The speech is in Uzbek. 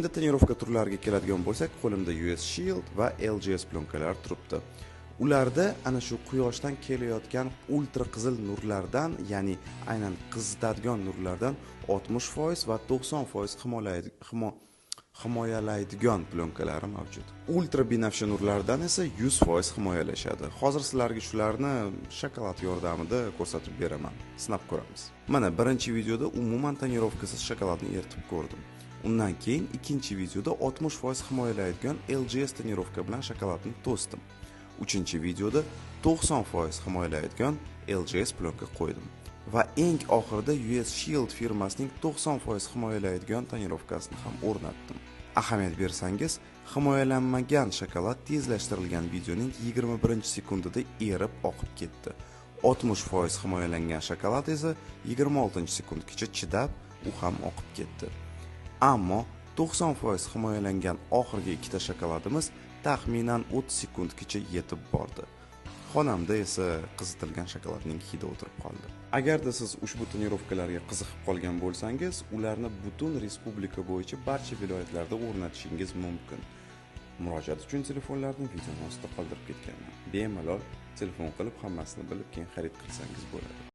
Endi tonirovka turlariga keladigan bo'lsak, qo'limda US Shield va LGS plyonkalari turibdi. Ularda ana shu quyoshdan kelayotgan ultra qizil nurlardan, ya'ni aynan qizitadigan nurlardan 60% va 90% himoyalaydigan plyonkalari mavjud. Ultra binafsha nurlardan esa 100% himoyalashadi. Hozir sizlarga shularni shokolad yordamida ko'rsatib beraman. Sinab ko'ramiz. Mana birinchi videoda umuman tonirovkasiz shokoladni eritib ko'rdim. Undan keyin ikkinchi videoda 60% himoyalaydigan LGS tonirovka bilan shokoladni to'sdim. Uchinchi videoda 90% himoyalaydigan LGS plyonka qo'ydim. Va eng oxirida US Shield firmasining 90% himoyalaydigan tonirovkasini ham o'rnatdim. Ahamiyat bersangiz, himoyalanmagan shokolad tezlashtirilgan videoning 21-sekundida erib oqib ketdi. 60% himoyalangan shokolad esa 26-sekundgacha chidab, u ham oqib ketdi. Ammo 90% himoyalangan oxirgi ikkita shokoladimiz taxminan 30 sekundgacha yetib bordi. Xonamda esa qizitilgan shokoladning hidi o'tirib qoldi. Agarda siz ushbu tonirovkalarga qiziqib qolgan bo'lsangiz, ularni butun respublika bo'yicha barcha viloyatlarda o'rnatishingiz mumkin. Murojaat uchun telefonlarni videoni ostida qoldirib ketganman. Bemalol telefon qilib hammasini bilib keyin xarid qilsangiz bo'ladi.